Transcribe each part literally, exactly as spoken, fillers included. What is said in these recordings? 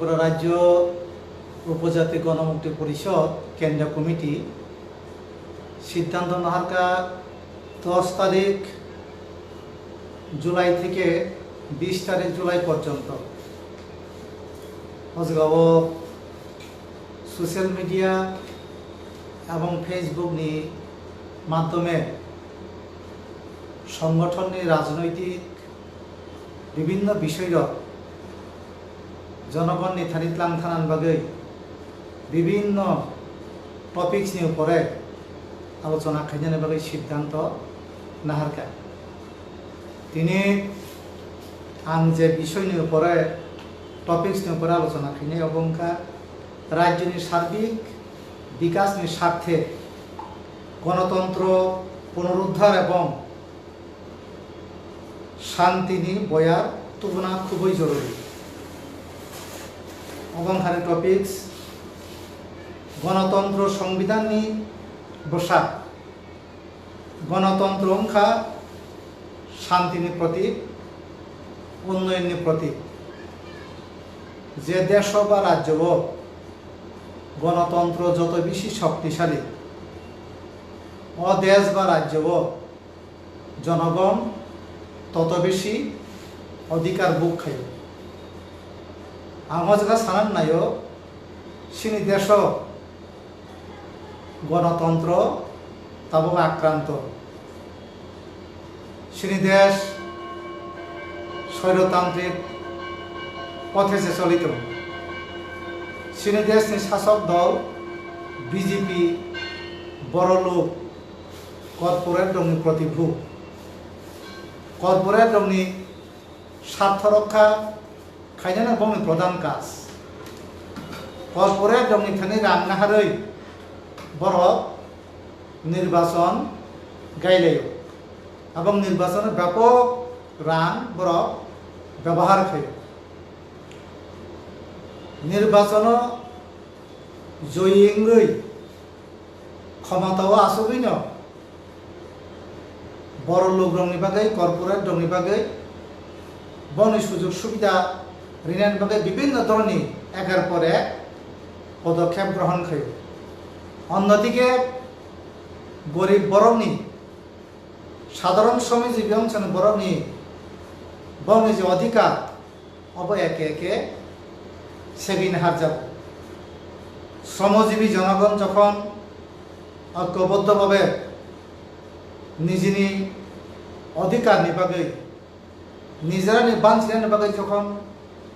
Tripura Rajyo Upojati Gonomukti Porishod Kendriya Committee siddhanto naharkha dos tarik July theke bis tarik July porjonto. O jagao social media ebong Facebook ni madhyome songothon ni rajnoitik bibhinno bisoi rok jonogon ni thani tlang thanani bagwi bibhinno topics ni upore alochona khainani bagwi siddhanto naharkha. Tini ang je bisoi ni upore, topics ni upore alochona khainai, obo wngkha rajyo ni sarbik bikas ni sarthe gonotontro punoruddhar ebong shanti ni boyar tubuna khubui jorori. Obo wngkha ni topics, gonotontro songbidan ni bwsa. Gonotontro wngkha shanti ni protik, unnoyon ni protik. Je desh ba rajyo o gonotontro joto bisi shoktisali, o desh ba rajyo o jonogon toto bisi odhikar bhog khaio. Ang o jaga sanani naio, chini desho gonotontro tabuk akranto. Chini desh swairotantrik pothe se choli tongo. Chini deshni sasok dol B J P, borok lok, corporate rokni protibhu. Corporate rokni sartho rokha khainani bongni prodhan kaj. Corporate rokni thani rang naharwi borok nirbachon gailaio. Abong nirbachon bapok rang borok byabohar khaio. Nirbachono joyi wngwi khomotao achugwino borok lukrokni bagwi, corporate rokni bagwi boni sujug subida rinani bagwi bibinno dholni ekar por ek podokhep grohon khaio. Onnodike gorib borokni, sadharon shromijibi ongchani borokni bongni je odhikar, obo eke eke segwini harjago. Shromojibi jonogon jokhon oikoboddo bhabe nijini odhikarni bagwi, nijorani banchinani bagwi jokhon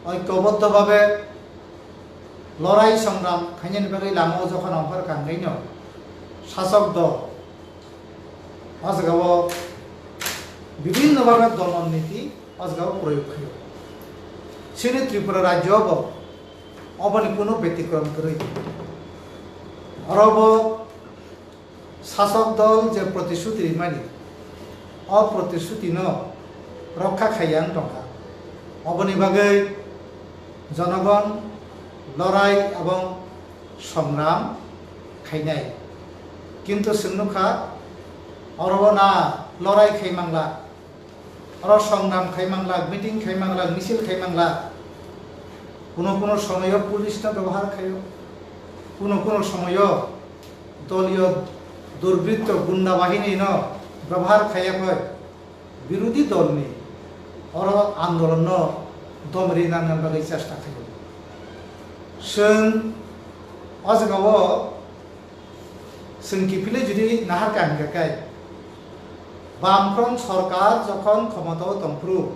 oikoboddo bhabe lorai songram khainani bagwi lamao jokhon ongkhor kangwino sasok dol o jagao bibinno bhabe dolmon niti o jagao proyog khaio. Chini Tripura rajyo bo oboni kunu betikrom kwrwi. Oro bo sasok dol je protisruti rimani, o protisrutino rokha khaiya wng tongkha. Oboni bagwi jonogon lorai ebong songram khainai. Kintu chwng nukha, oro na lorai khai mangla, oro songram khai mangla, meeting khai mangla, misil khai mangla. Kuno kuno somoyo police no byabohar khaio, kuno kuno somoyo doliyo durbritto gunda bahini no byabohar khaiya koi. Birodhi dolni oro andolonno dom rinani bagwi chesta khaio. Chwng o jagao chwng kiphilwi jodi naharkha hwnkha khe, Bamfront sorkar jokhon khomotao tongphuru,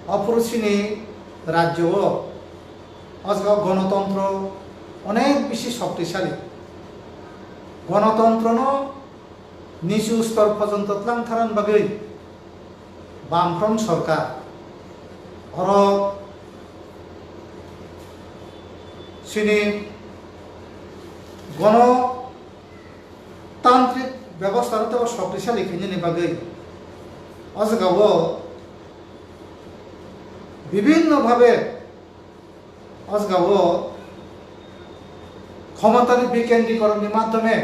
ophuru chini rajyo o, o jagao gonotontro onek bisi shoktisali. Gonotontrono nichu stor porjonto tlangtharani bagwi Bamfront sorkar oro chini gonotantrik bebostha no teibo shoktisali khainani bagwi o jagao bibinno bhabe o jagao khomotani bikendrikoronni madhyome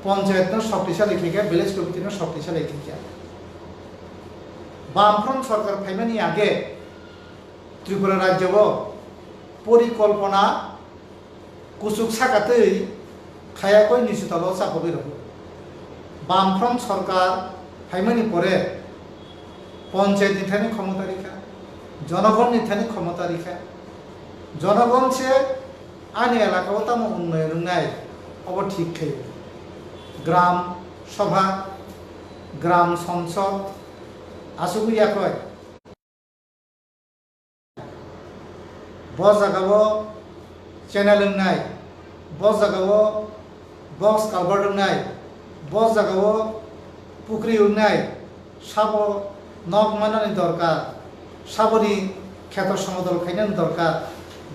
panchayat no shoktisali khaikha, village committee no shoktisali khaikha. Bamfront sorkar phaimani age Tripura rajyo o porikolpona kuchuk sakatwi khayakoi nichutalo chapogwi rwo. Bamfront sorkar phaimani pore ponchayat ni thani khomota rikha, jonogon ni thani khomota rikha. Jonogon se ani elaka o tamo unnoyon wngnai, obo thik khe. Gram Sabha, Gram Sansad, asugwi yakoi. Bo jagao channel wngnai, bo jagao box culvert wngnai, bo jagao pukri wngnai, sabo nok manani dorkar, saboni kheto somodol khainani dorkar,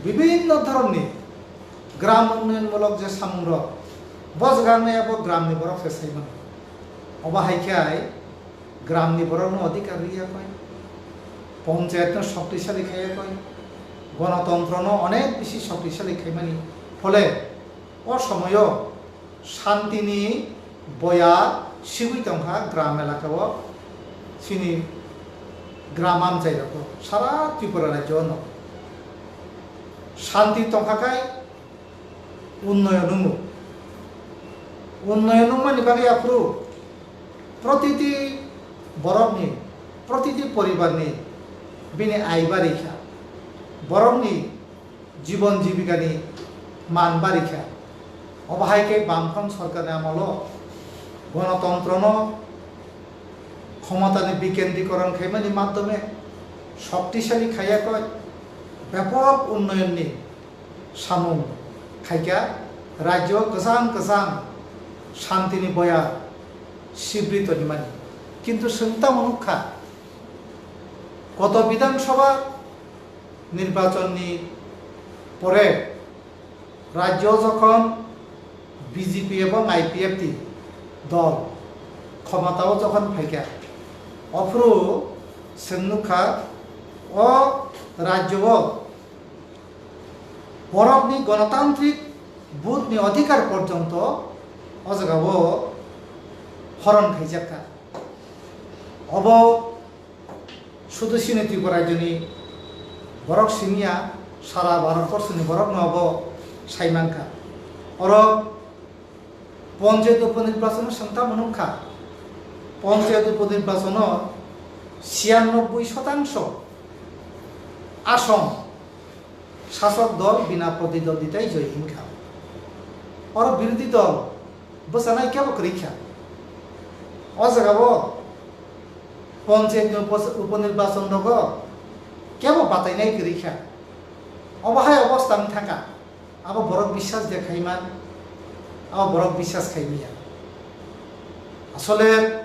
bibinno dhoronni gram unnayonmulok je samungrok bo jaga wngnai abo gramni borok se sai mano. Obo hai khe ai gramni borokno odhikar rwya koi, ponchayatno shoktisali khaiya koi, gonotontrono onek bisi shoktisali khaimani phole o somoyo shantini boya sigwi tongkha gram elakao chini gram amchai rogo sara Tripura rajyo no shanti tongkha khai unnoyon wngo. Unnoyon wngmani bagwi aphuru protiti borokni, protiti poribarni bini ai bari kha, borokni jibon jibikani man bari kha. Obo hai khe Bamfront sorkarni amolo gonotontrono khomotani bikendrikoron khaimani madhyome shoktisali khaiya koi bepok unnoyonni samung khaikha, rajyo kwchang kwchang shantini boya sibri tonimani. Kintu chwng tamo nukha, koto Bidhan Sabha nirbachonni pore rajyo jokhon B J P ebong I P F T dol khomotao jokhon phaikha, ophuru chwng nukha o rajyo o borokni gonotantrik vote ni odhikar porjonto o jagao horon khaijakha. Obo sudu chini Tripura rajyoni borok siniya, sara Bharat borshoni borokno obo sai mankha. Oro ponchayat uponirbachono chwng tamo nukha, ponchayat uponirbachono chiyanobboi shotangso ason sasok dol bina protidonditai joyi wngkha. Oro birodhi dol bwchanai kebo kwrwi kha. O jagao ponchayatni upo-, uponirbason rogo kebo batainai kwrwi kha. Obo hai obostha wng thangkha. Abo borok biswas de khaiman, abo borok biswas khaimaya. Asole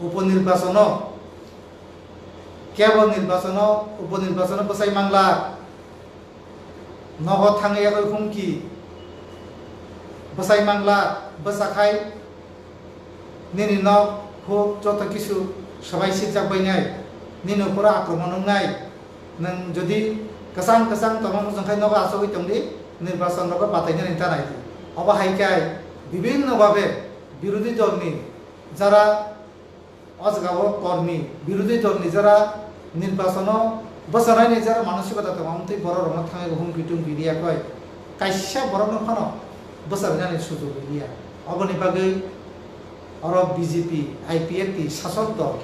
uponirbasono, kebo nirbasono, uponirbasono bwsai mangla, nogo thangwi yagwi humki bwsai mangla, bwsakhai nini nok huk joto kisu swbai sirjak bainai, nini uphuru akromon wngnai, nwng jodi kwchang kwchang tongma muchungkhai nogo achugwi tongdi, nirbason rogo batainani ta naidi. Obo hai khe bibinno bhabe birodhi dolni jara o jagao kormi, birodhi dolni jara nirbasono bwcharnani jara manosikota tongo, amtwi borok rokno thangwi humki tumki riya koi, kaisa borokno phano bwcharnani sujog riya. Oboni bagwi oro B J P, I P F T sasok dol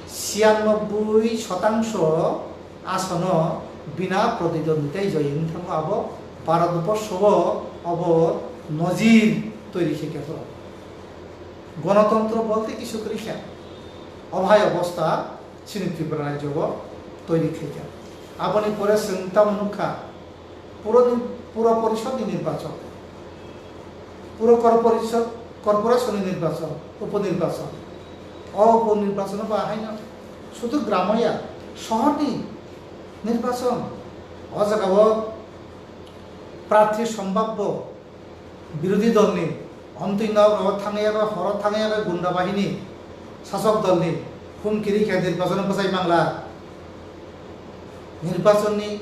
chiyanobboi shotangso asono bina protidonditai joyi wng thango, abo Bharat borsho o obo nojir toiri khe khe phuru. Gonotontro bolte kisu kwrwi kha. Obo hai obostha chini Tripura rajyo o toiri khaikha. Aboni pore chwng tamo nukha, puro ni, puro porishod ni nirbachon, puro kor porishod, corporation ni nirbachon, upo nirbachon. O upo nirbachon bo haino sudu gramo ya, sohor ni nirbachon. O jaga o prarthi sombhabbo birodhi dolni, omtwi nok rogo thangya ba horo thangya ba gunda bahini sasok dolni humki ri khe nirbachono bwchai mangla. Nirbachonni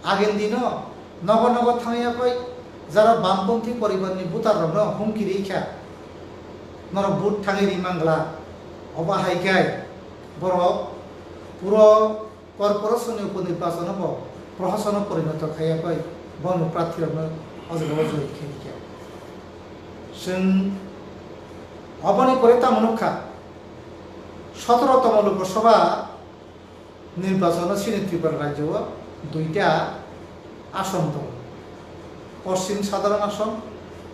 agen dino nogo nogo thangya bai jara bamponthi poribarni voter rokno humki ri kha norok vote thangwi ri mangla. Obo hai khe borok puro Corporation ni upo nirbachono bo prohosono porinoto khaiya bai bono prarthirokno o jaga o joi khe rikha. Chwng oboni pore tamo nukha, sotoro tomo Lok Sabha nirbachon o chini Tripura rajyo o duita ason tongo, Poschim Sadharon Ason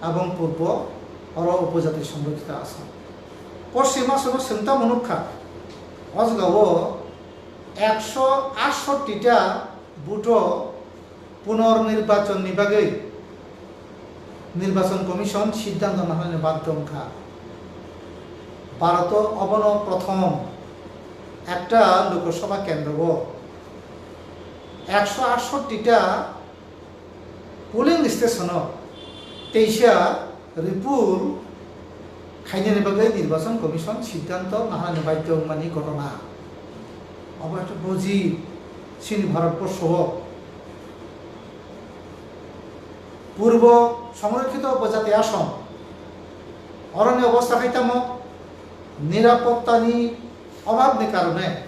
ebong Purbo oro Upojati Songrokkhito Ason. Poschim Ason o chwng tamo nukha, o jaga o ekso aatsotti ta vote o punor nirbachon ni bagwi Nirbachon Commission siddhanto naharnani badhyo wngkha. Bharoto obono prothom ekta Lok Sabha kendro o ekso aatsotti ta polling station o teisa repoll khainani bagwi Nirbachon Commission siddhanto naharnani badhyo wngmani ghotona. Obo ekta boji chini Bharatborsho o Purbo Songrokkhito Upojati Ason oroni obostha khai tamo, nirapottani obhabni karone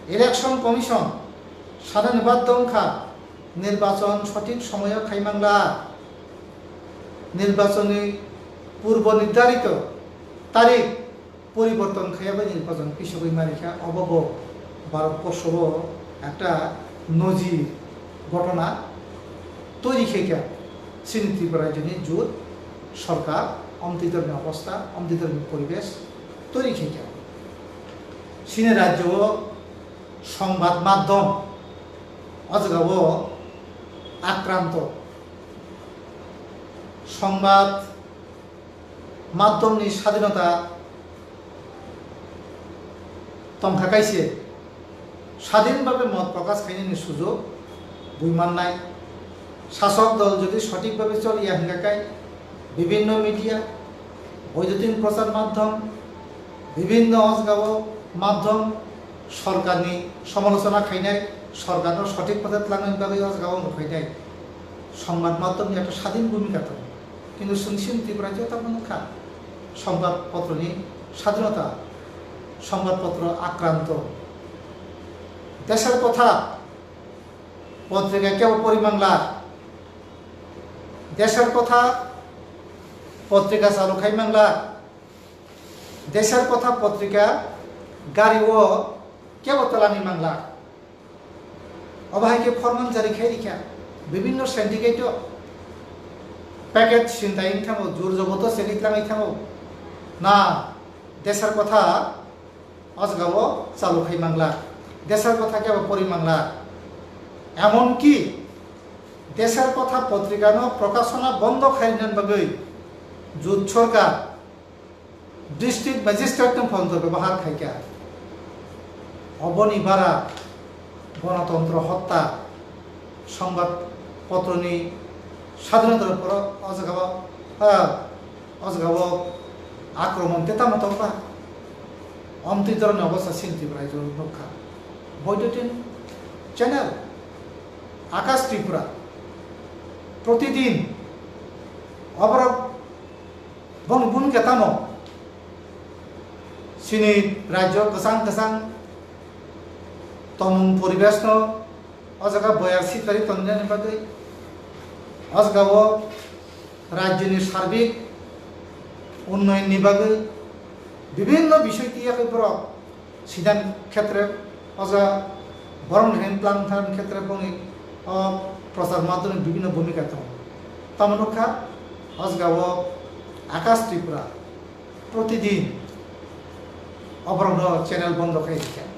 Election Commission sanani badhyo wngkha, nirbachon sothik somoyo khai mangla, nirbachoni purbo nirdharito tarik poriborton khaiya bai nirbachon pisogwi marikha, obo bo Bharatborsho o ekta nojir ghotona toiri khaikha. Chini Tripura rajyoni jut sorkar, omtwi dorni obostha, omtwi dorni poribesh toiri khaikha. Chini rajyo o songbad maddhom o jaga o akranto, songbad maddhomni sadhinota tongkha kaise, sadhin bhabe mot prokash khainani sujog bui mannai. Sasok dol jodi sothik bhabe choliya hingkha kai bibinno media, boidutin prochar maddhom, bibinno o jaga o maddhom sorkarni somalochona khainai, sorkarno sothik pothe tlangnani bagwi o jaga o wngkhainai songbad maddhomni ekta sadhin bhumika tongo. Kintu chwng chini Tripura rajyo tamo nukha, songbad potroni sadhinota, songbad potro akranto. Desher Kotha potrika kebo pori mangla, Desher Kotha potrika chalu khai mangla, Desher Kotha potrika gari o kebo twlangwi mangla. Obo hai khe phorman jari khai rikha, bibinno syndicate o packet sintai wng thango, jur joboto chekwi tlangwi thango. Na, Desher Kotha o jaga o chalu khai mangla, Desher Kotha kebo pori mangla. Emonki Desher Kotha potrikano prokashona bondo khainani bagwi jut sorkar district magistrate no photo bebohar khaikha. Oboni bara gonotontro hotta, songbad potroni sadhinotar uporo o jaga o, ah, o jaga o akromon tei tamo tongkha. Omtwi doroni obostha chini Tripura rajyo nukha. Boidutin channel Akash Tripura protidin oborok boni bhumika tamo? Chini rajyo kwchang kwchang tongmung poribesh no o jaga boyar sitari tongnani bagwi, o jaga o rajyoni sarbik unnoyonni bagwi bibinno bisoi tiyakhe borok sidan khetre, o jaga borokni hwn tlang thang khetre boni o prochar madhyomni bibinno bhumika tongo. Tamo nukha, o jaga o Akash Tripura protidin oborokno channel bondo khai rikha.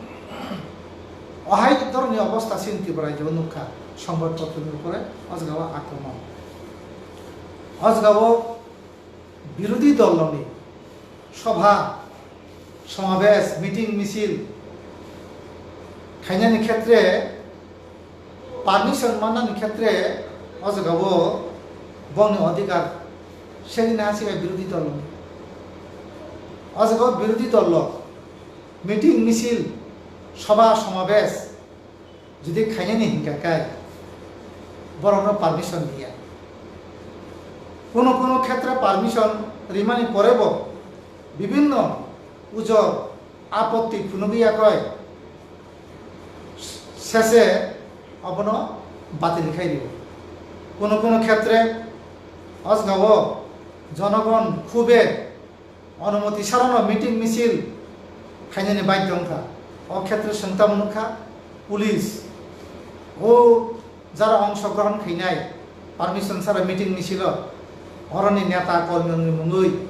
Ohai dhoroni obostha chini Tripura rajyo nukha, songbad potroni upore o jaga o akromon. O jaga o birodhi dolrokni sobha, somabesh, meeting, misil khainani khetre, permission mannani khetre o jaga o bongni odhikar segini ha sibai birodhi dol. O jaga o birodhi dol rok meeting, misil, sobha, somabesh jodi khainani hinkha khe borokno permission diya. Kuno kuno khetre permission rimani porebo bibinno ujor apotti phunugwi yakhai sese obono batil khai rio. Kono kono khetre o jaga o jonogon khube onumoti sarano meeting misil khainani baidhyo wngkha. O khetre swngtam wngkha police o jara ongshogrohon khainai permission sara meeting misilo oroni neta kormiyokni mungwi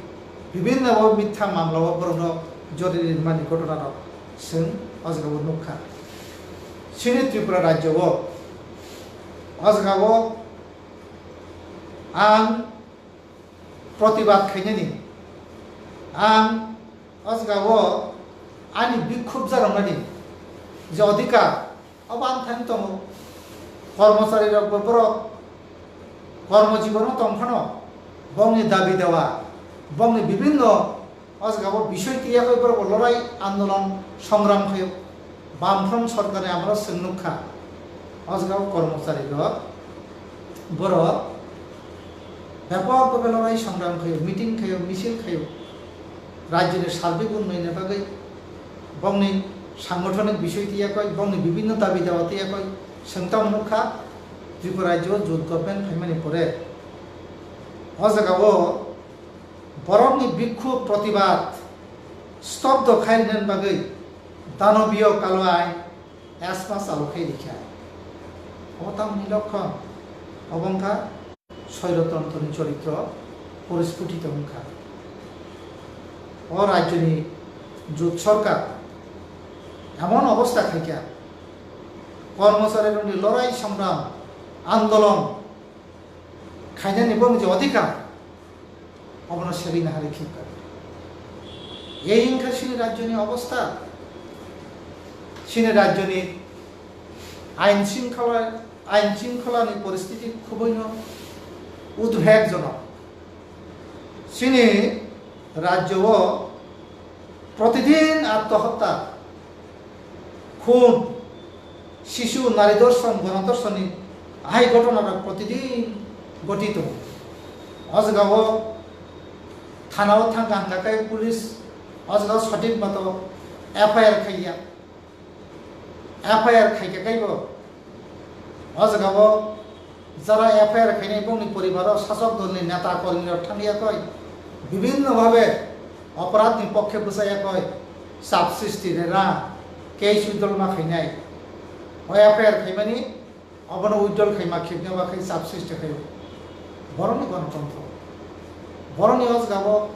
bibinno o mitha mamlao borokno jori rinmani ghotonarok chwng o jagao nukha. Chini Tripura rajyo o o jagao ang protibad khainani, ang o jagao ani bikhub jaroknani je odhikar, obo ang thani tongo. Kormocharirokbo borok kormo jibono tong phano bongni dabi dawa, bongni bibinno o jagao bisoi tiyakoi borok lorai andolon songram khaio. Bamfront sorkarni amalo chwng nukha, o jagao kormocharirok borok bepok bepok lorai songram khaio, meeting khaio, misil khaio. Rajyoni sarbi gun noina bagwi bongni sangothonik bisoi tiyakoi, bongni bibinno dabi dawa tiyakoi. Chwng tamo nukha, Tripura rajyo jot government phaimani pore o jagao borokni bikhub protibad stobdo khai rinani bagwi danobiyo kalo ain asma chalo khai rikha. O tamni lokhon obo wngkha soirotontroni choritro porisphuti tong wngkha. O rajyoni jot sorkar emon obostha khaikha, kormocharirokni lorai songram andolon khainani bongni je odhikar, obono segwi nahari khibka. Ei wngkha chini rajyoni obostha, chini rajyoni ain shringkhola, ain shringkholani poristiti khubuino udbegjonok. Chini rajyo o protidin attohotta, khun, sisu, nari dorshon, gono dorshonni ahai ghotonarok protidin goti tongo. O jagao thanao thangkha hwnkha khe police o jagao sothik moto F I R khaiya. F I R khaikha kaibo o jagao jara F I R khainai bongni poribaro sasok dolni neta kormirok thangyakoi, bibinno bhabe oporadhni pokkhe bwchayakoi, chap sristi rwna, case withdrawal ma khainai. O F I R khaimani obono withdrawal khaima khibna ba khai chap sristi khaio. Borokni gonotontro, borokni o jagao,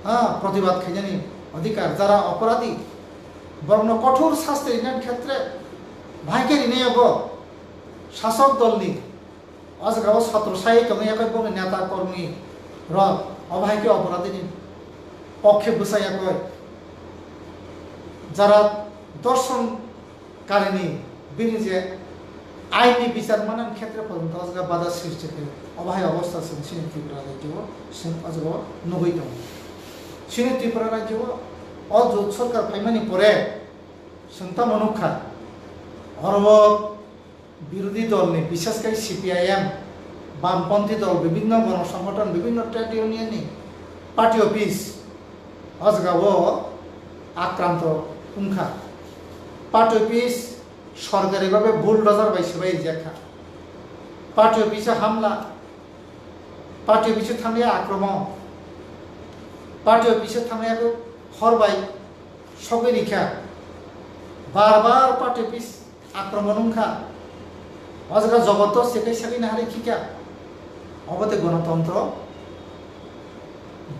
ha, protibad khainani odhikar, jara oporadhi, borokno kothor sasti rinani khetre bahai khe rinai obo sasok dolni o jagao sotro sai tongwi yakoi bongni neta kormi rok obo hai khe oporadhini pokkhe bwchayakoi. Jara dorshon karini bini je aini bichar manani khetre porjonto o jaga bada sristi khe obo hai obostha chwng chini Tripura rajyo o chwng o jaga o nugwi tongo. Chini Tripura rajyo o o jot sorkar phaimani pore chwng tamo nukha, oro o birodhi dolni, bishesh khe C P I M, bamponthi dol, bibinno gono songgothon, bibinno trade union ni party office o jaga o akranto wngkha. Party office sorkari bhabe bulldozer bai swbai rijak kha. Party office o hamla, party office o thangwi akromon, party office o thangwi hor bai sogwi rikha. Bar bar party office akromon wngkha. O jaga joboto sekai sekai nahari khikha. Obo tei gonotontro.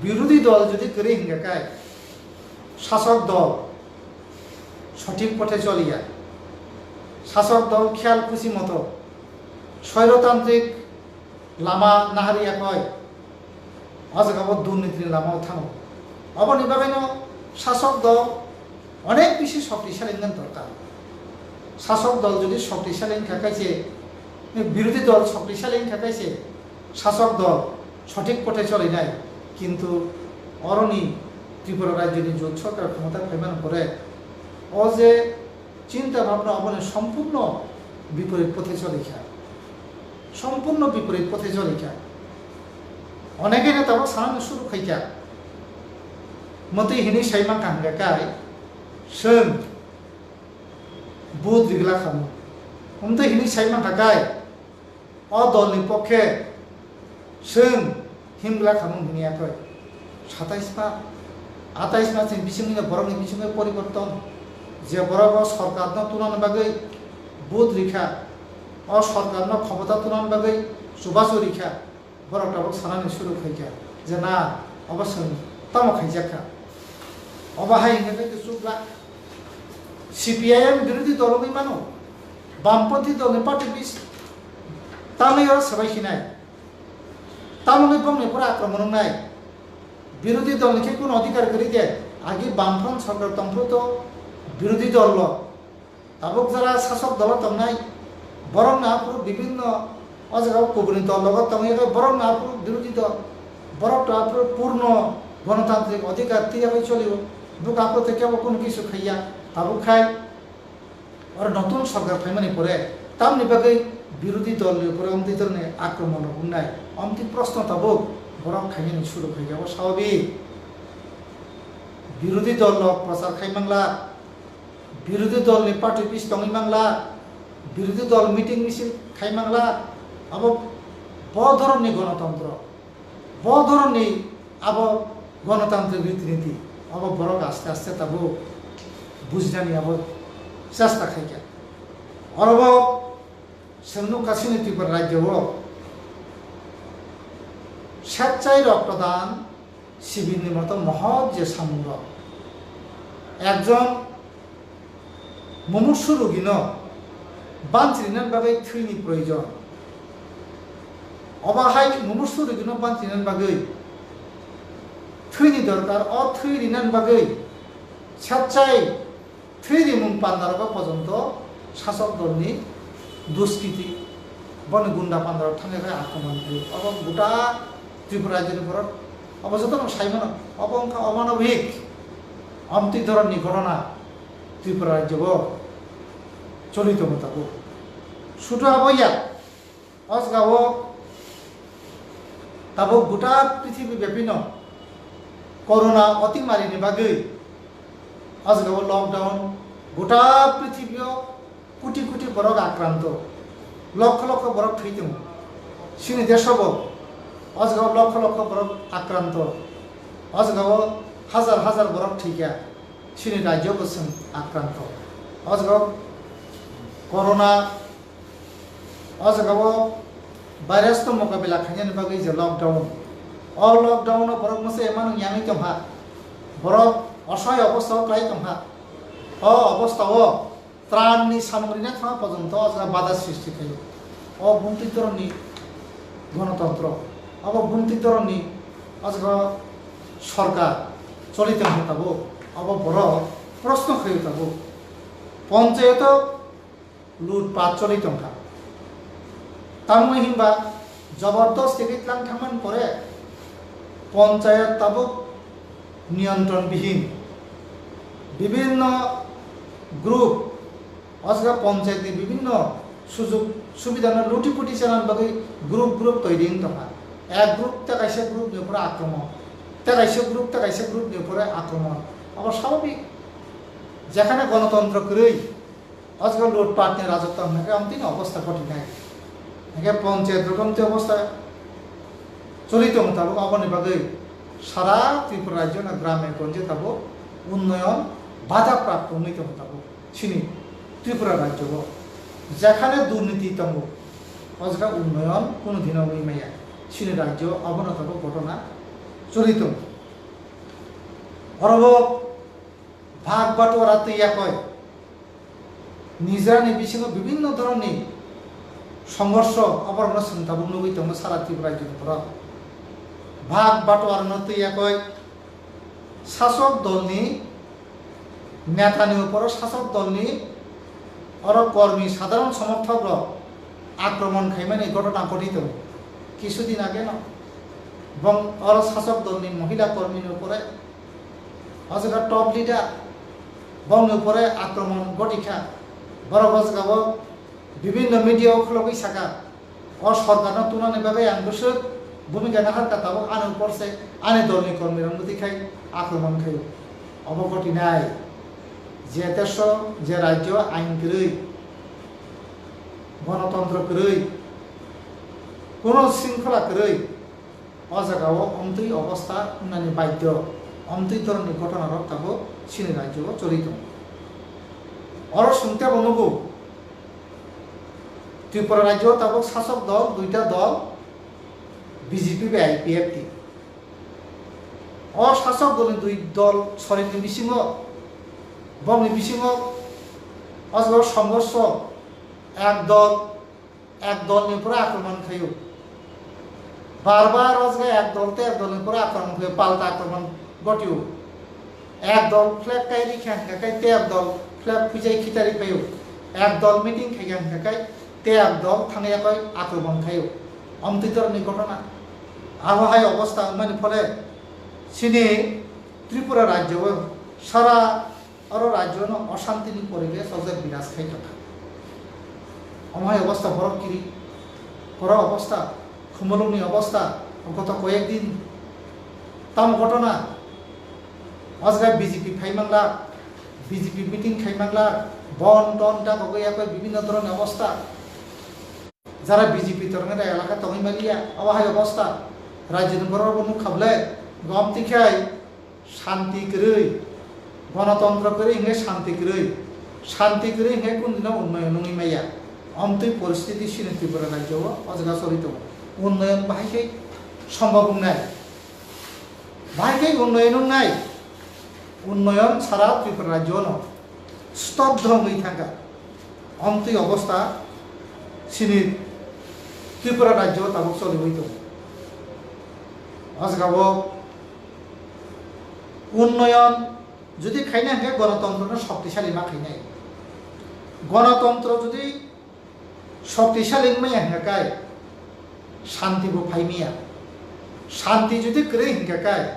Birodhi dol jodi kwrwi hingkha khe, sasok dol sothik pothe choliya. Sasok dol khiyal khusi moto soirotantrik lama nahariya koi, o jaga o durnitini lama o thango. Oboni bagwino sasok dol onek bisi shoktisali wngna dorkar. Sasok dol jodi shoktisali wngkha khe se, birodhi dol shoktisali wngkha khe se sasok dol sothik pothe cholinai, kintu oroni Tripura rajyoni jot sorkar khomota phaimani pore o je chinta bhabna oboni sompurno biporit pothe cholikha, sompurno biporit pothe cholikha. Onekhe neta bo sanani suru khaikha, mwtwi hinwi sai mankha hwnkhe kai chwng vote rigla khamu. Wngtwi hwnwi sai mankha khe, o dolni pokhe chwng himgla khamung hwnwi yakwi. Satais ma, atais ma chini bisingni borokni bisingwi poriborton, je borok o sorkarno tunani bagwi vote rikha, o sorkarno khobota tunani bagwi chubachu rikha. Borok tabuk sanani suru khaikha je na, obo chwng tamo khaijakha. Obo hai hwnkhe tei chukla. C P I M birodhi dol wngwi mano, bamponthi dolni party bis tamwi oro swbai khinai. Tamoni bongni pura akromon wngnai. Birodhi dolni khe kuno adhikar kwrwi de, agi bamfront sorkar tongphuru to birodhi dollo. Tabuk jara sasok dolo tongnai, borokno aphuru bibinno o jaga o kubuni dol logo tongwi, borokno aphuru birodhi dol, borok to aphuru purno gonotantrik adhikar tiyagwi cholio, buk aphuru tei kebo kunu kisu khaiya. Tabuk khai oro notun sorkar phaimani pore tamni bagwi birodhi dolni upore omtwi dhoroni akromon rok wngnai, omtwi proshno tabuk borok khainani suru khaikha, abo swababik. Birodhi dol rok prochar khai mangla, birodhi dolni party office tongwi mangla, birodhi dol meeting misil khai mangla, abo bo dhoromni gonotontro, bo dhoromni abo gonotantrik riti niti, abo borok aste aste tabuk bujinani abo chesta khaikha. Orobo chwng nukha chini Tripura rajyo o swechchai roktodan sibirni moto mohot je samungrok. Ekjon mumuksu rugino banchirinani bagwi thwini proyojon. Obo hai mumuksu rugino banchirinani bagwi thwini dorkar, o thwi rinani bagwi swechchai thwi rimung pandarogo pojonto sasok dolni duskiti, boni gunda pandarok thangwi bai akromon khlaio. Obo gota Tripura rajyoni borok, obo jotono sai mano, obo wngkha omanobik, omtwi dhoronni ghotona Tripura rajyo o choli tongo tabuk. Sudu abo ya, o jaga o tabuk gota prithibi bebino corona otimarini bagwi o jaga o lockdown, gota prithibio koti koti borok akranto, lokho lokho borok thwi tongo. Chini desobo o jaga o lokho lokho borok akranto, o jaga o hajar hajar borok thwikha. Chini rajyo bo chwng akranto. O jaga o corona, o jaga o virus no mokabila khainani bagwi je lockdown, o lockdown o borok masa emang yangwi tongkha, borok osoi obostha o kwlai tongkha. O obostha o tran ni samung rina thangma pojonto o jaga bada sristi khaio. O bumtwi dhoronni gonotontro, abo bumtwi dhoronni o jaga sorkar choli tongkha tabuk, abo borok proshno khaio tabuk. Ponchayato lutpat choli tongkha. Tamni hinba jobordosti khe tlang thangmani pore ponchayat tabuk niyontron bihin. Bibinno group, o jaga ponchayat ni bibinno sujug subidano luti puti chanani bagwi group group toiri wng tongkha. Ek group tei kaisa group ni upore akromon, tei kaisa group tei kaisa group ni upore akromon. Abo swababik, jekhane gonotontro kwrwi, o jaga lutpatni rajotwo hwnkhe amtwini obostha ghotinai. Hwnkhe ponchayat rokomtwi obostha choli tongo tabuk, aboni bagwi sara Tripura rajyoni grame gonje tabuk unnoyon bada prapto wngwi tongo tabuk. Chini Tripura rajyo o jekhane durniti tongo, o jaga unnoyon kunu dino wngwi maya. Chini rajyo abono tabuk ghotona choli tongo. Orobo bhag batuara twi yakoi nijrani bisingo bibinno dhoronni songhorsho, oborokno chwng tabuk nugwi tongo sara Tripura rajyoni borok. Bhag batuarano twi yakoi sasok dolni netani uporo sasok dolni oro kormi sadharon somorthok rok akromon khaimani ghotona ghoti tongo. Kisudin age no bong oro sasok dolni mohila kormini upore, o jaga top leader, bongni upore akromon ghotikha. Borok o jaga o bibinno media o khulogwi saka, o sorkarno tunani bagwi ang bwswk bhumika naharkha, tabuk ani upor se ani dolni kormirok mwtwi khai akromon khaio. Obo ghotinai je deso, je rajyo ain kwrwi, gonotontro kwrwi, kuno sringkhola kwrwi, o jagao omtwi obostha wngnani baidhyo, omtwi dhoronni ghotona rok tabuk chini rajyo o choli tongo. Oro sungtebo nugo, Tripura rajyo o tabuk sasok dol duita dol, B J P bai I P F T. O sasok dolni dui dol sorini bisingo, bongni bisingo o jaga songhorsho, ek dol ek dolni upore akromon khaio. Bar bar o jaga ek dol tei ek dolni upore akromon khaio, palta akromon gotio. Ek dol flag kai rikha hingkha khe tei ek dol flag phuijai khitari phaio. Ek dol meeting khaikha hingkha khe tei ek dol thangya koi akromon khaio. Omtwi dhoronni ghotona. Abo hai obostha wngmani phole chini Tripura rajyo o sara oro rajyo no oshantini poribesh o je biraj khai tongkha. Omo hai obostha borok kiri, borok obostha, khumulwngni obostha, goto koyek din tamo ghotona, o jaga B J P phai mangla, B J P meeting khai mangla, bon ton ta kogwi yakoi bibhinno dhoronni obostha. Jara B J P tornai da elaka tongwi maliya, abo hai obostha, rajyoni borok bo nukha bwle, gom tikhai, shanti kwrwi, gonotontro kwrwi hingkhe shanti kwrwi, shanti kwrwi hingkhe kundino unnoyon wngwi maya, omtwi poristiti chini Tripura rajyo o o jaga choli tongo, unnoyon bahai khe sombhob wngnai. Bahai khe unnoyon wngnai, unnoyon sara Tripura rajyono stobdho wngwi thangkha. Omtwi obostha chini Tripura rajyo tabuk choliwi tongo. O jagao unnoyon jodi khaina hingkhe gonotontrono shoktisali ma khainai. Gonotontro jodi shoktisali wngmaya hingkha khe shanti bo phaimaya. Shanti jodi kwrwi hingkha khe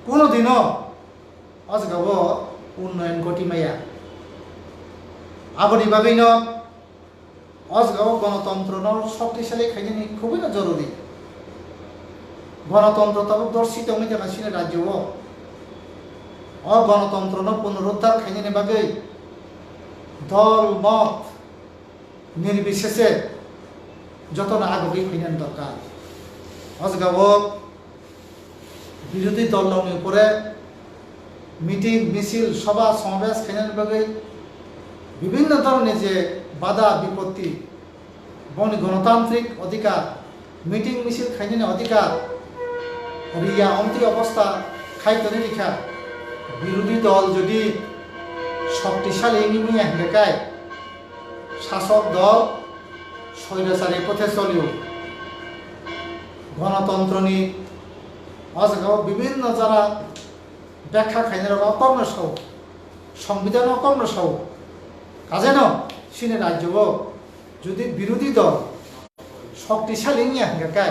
kuno dino o jagao unnoyon goti maya. Aboni bagwino o jagao gonotontrono shoktisali khainani khubui no jorori. Gonotontro tabuk dorsi tongwi jana chini rajyo o. O gonotontrono punoruddhar khainani bagwi dol, mot, nirbisese jotono agogwi phainani dorkar. O jagao birodhi dol rokni upore meeting, misil, sobha, somabesh khainani bagwi bibhinno dhoronni je bada bipotti, bongni gonotantrik odhikar, meeting, misil khainani odhikar riya, omtwi obostha khai tongwi rikha. Birodhi dol jodi shoktisali wngwi manya hingkha khe, sasok dol soirachari pothe cholio. Gonotontroni o jagao bibhinno jora bekha khainai rok o kokno sao, songbidan o kokno sao. Kajeno chini rajyo o jodi birodhi dol shoktisali wngya hingkha khe,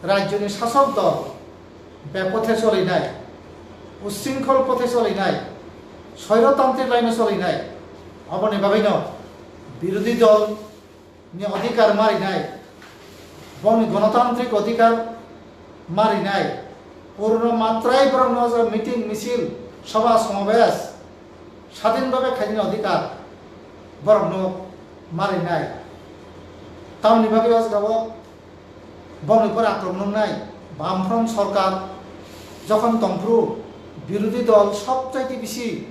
rajyoni sasok dol bepothe cholinai, ushrinkhol pothe cholinai, soirotantrik laino cholinai, aboni bagwino birodhi dol ni odhikar marinai, bongni gonotantrik odhikar marinai, purno matrai borokno je meeting, misil, sobha, somabesh sadhin bhabe khainani odhikar borokno marinai. Tamoni bagwi o jagao bongni pore akromon wngnai, Bamfront sorkar jokhon tongphuru birodhi dol sobchaiti bisi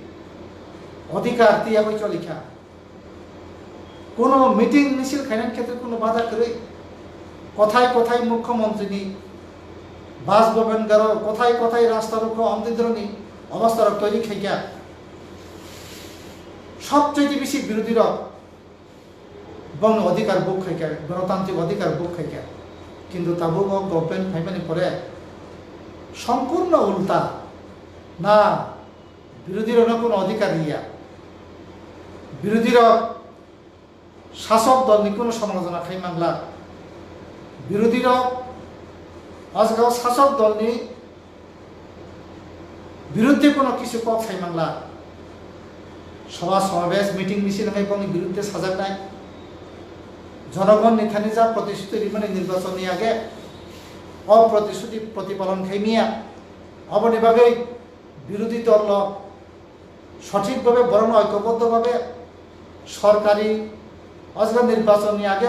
odhikar tiyagwi cholikha. Kuno meeting misil khainani khetre kuno bada kwrwi. Kothai kothai mukhyamantrini Bas Bhaban garo, kothai kothai rasta rokho amtwi dhoronni obostha rok toiri khaikha. Sobchaiti bisi birodhi rok bongni odhikar buk khaikha, gonotantrik odhikar buk khaikha. Kintu tabuk o government phaimani pore sompurno ulta. Na, birodhi rokno kuno odhikar riya. Birodhi rok sasok dolni kuno somalojona khai mangla. Birodhi rok o jagao sasok dolni biruddhe kuno kisu kok sai mangla. Sobha somabesh, meeting misil hai bongni biruddhe sajaknai. Jonogon ni thani ja protishruti rimani nirbachon ni age o protishruti protipalon khai miya. Aboni bagwi birodhi dol no sothik bhabe borokno oikoboddo bhabe sorkari O jaga nirbachon ni age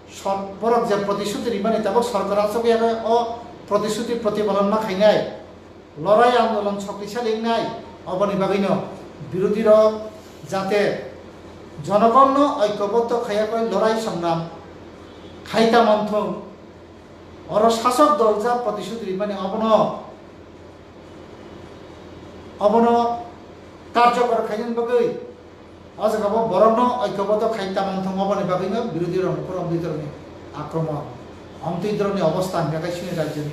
sor-, borok je protishuti rimani tabok sorkar achuk ya o protishuti protipalon ma khainai, lorai andolon shoktisali wngnai, oboni bagwino birodhi rok jate jonogonno oikoboddo khaiya koi lorai songnam khai ta manthung, oro sasok dol ja protishuti rimani obono, obono karjokor khainani bagwi o jaga bo borokno oikoboddo khai ta manthung, oboni bagwino birodhi rokni phoro omtwi doroni akromon, omtwi doroni obostha hwnkha khe chini rajyoni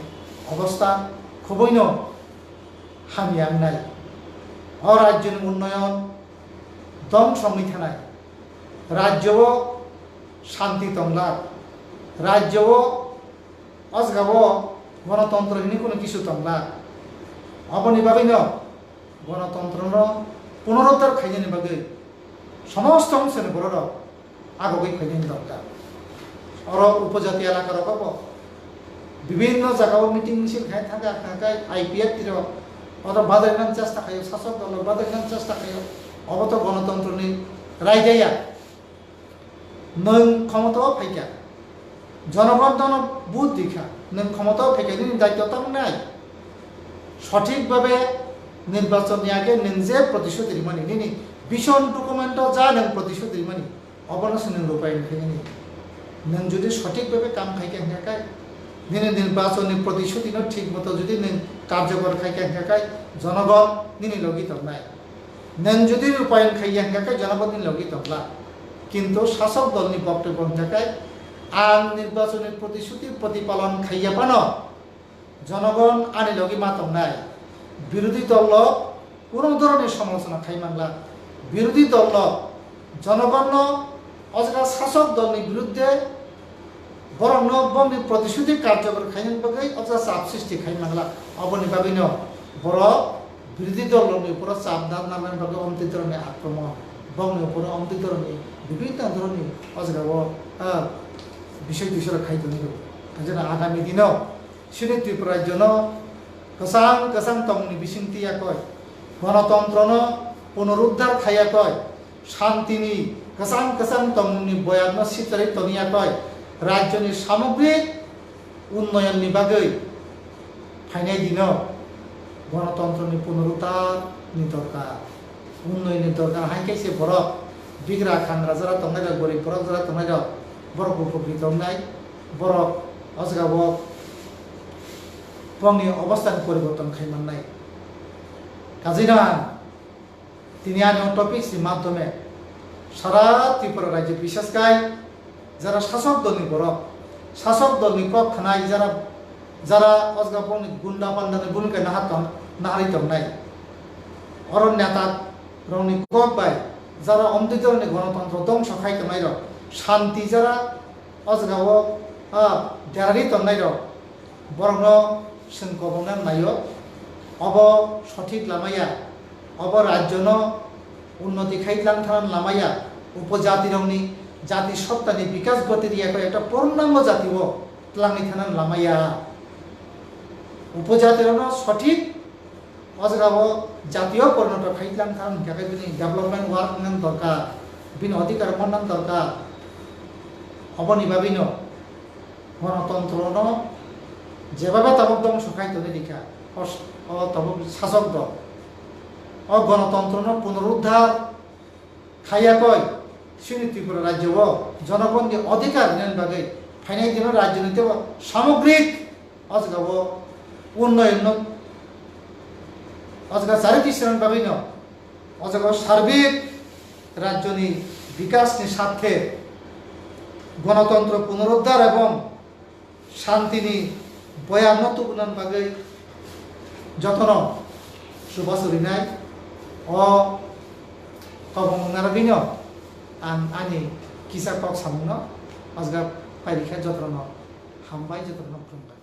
obostha khubuino hamya wngnai. O rajyoni unnoyon dongso wngwi thanai, rajyo o shanti tonglak, rajyo o o jaga o gonotontro hinwi kunu kisu tonglak. Oboni bagwino gonotontrono punoruddhar khainani bagwi somosto ongchani bororok agogwi phainani dorkar. Oro upojati elaka rogo bo bibinno jaga o meeting misil khai thangkha, khai khai I P F T rok oro badainani chesta khaio, sasok dol rok badainani chesta khaio. Obo to gonotontroni raidaya. Nwng khomotao phaikha, jonogon nono vote rikha, nwng khomotao phaikha, nini daityo tamo nai. Sothik bhabe nirbachon ni age nwng je protishuti rimani, nini vision documento ja nwng protishuti rimani, obono se nwng rupayon khainani. Nwng jodi sothik bhabe kam khaikha hwnkha khe, nini nirbachon ni protishuti no thik moto jodi nwng karjokor khaikha hwnkha khe, jonogon nini logi tongnai. Nwng jodi rupayon khaiya hwnkha khe jonogon nini logi tongla. Kintu sasok dolni boktobyo hwnkha khe, ang nirbachoni protishuti protipalon khaiya phano jonogon ani logi ma tongnai. Birodhi dollo kuno dhoroni somalochona khai mangla. Birodhi dollo jonogonno o jaga sasok dolni biruddhe borokno bongni protishuti karjokor khainani bagwi o jaga chap sristi khai mangla. Oboni bagwino borok birodhi dolrokni uporo chap narnani bagwi omtwi dhoroni akromon, bongni uporo omtwi dhoroni bibinno dhoroni o jaga o, ah, bisoi tisoi rok khai tongwi rwo. Jena agami dino chini Tripura rajyono kwchang kwchang tongmungni bisingtwi yakoi, gonotontrono punoruddhar khai yakoi, shantini kwchang kwchang tongmungni boyarno sitari toni yakoi, rajyoni samogrik unnoyonni bagwi phainai dino gonotontroni punoruddhar ni dorkar, unnoyonni dorkar. Hai khe se borok bigra khangra jora tongnai rok, gorib borok jora tongnai rok, borok upokrit wngnai, borok o jaga o bongni obostha ni poriborton khai mannai. Kajina tini ani o topics ni madhyome sara Tripura rajyo biseskai jara sasok dolni borok, sasok dolni kok khnai jara, jara o jaga bongni gunda pandani bumika naharwi tongnai, oro neta rokni kok bai jara omtwi doroni gonotontro dongso khai tongnai rok, shanti jara o jaga o, ah, derari tongnai rok, borokno chwng kobongna naio. Obo sothik lama ya, obo rajyono unnoti khai tlang thana lama ya, upojati rokni jati sottani bikas goti riya khe ekta purnango jati o tlangwi thana lama ya. Upojati rokno sothik o jaga o jatiyo porinoto khai tlang thana hwnkha khe bini development work wngna dorkar, bini odhikar manna dorkar. Oboni bagwino gonotontro no jebhabe tabuk dongso khai toni rikha, o, o tabuk sasok dol. O gonotontro no punoruddhar khaiya koi, chini Tripura rajyo o jonogonni odhikar rinani bagwi phainai dino rajyoni teibo samogrik o jaga o unnoyon no o jaga chari tisrani bagwi no o jaga o sarbik rajyoni bikasni sarthe gonotontro punoruddhar ebong shantini boyarno tubunani bagwi jotono chubachu rinai o kobong narwgwino ang ani kisa kok samungno o jaga pairikha. Jotono hambai, jotono khulumbai.